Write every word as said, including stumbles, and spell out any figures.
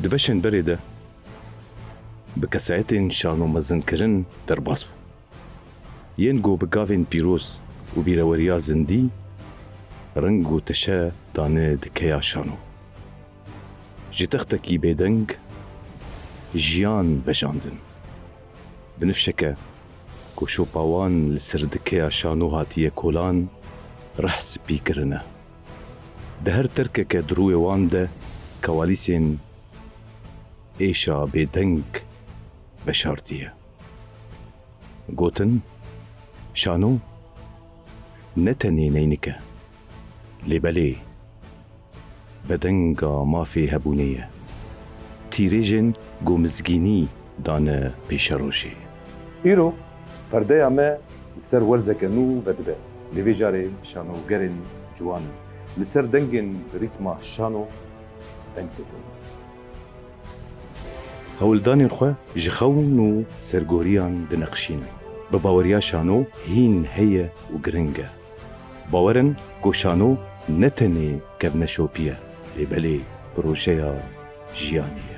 Di beşên berê de bi kesayetên şano mezinkirin derbas bû. Yên ku bi gavên pîroz û bîreweriya zindî reng û teşe dane dikeya şano. Ji textekî bêdeng jiyan vejandin. Binifşeke ku şopa wan li ser dikeya şano hatiye kolan, reh spî kirine. Di her terkeke di rûyê wan de kewalîsên êşa bêdeng veşartiye. Gotin, şano ne tenê neynik e, lê belê vedenga mafê hebûnê ye. Tîrêjên ku mizgînî dane pêşerojê. Îro perdeya me li ser werzeke nû vedibe. Lê vê carê şanogerên ciwan li ser dengên rîtma şano deng didin. Hewldanên xwe ji xewn û sergoriyan dineqşînin. Bi baweriya şano hîn heye û giring e. Bawer in ku şano ne tenê kevneşopî ye, lê belê projeya jiyanê ye.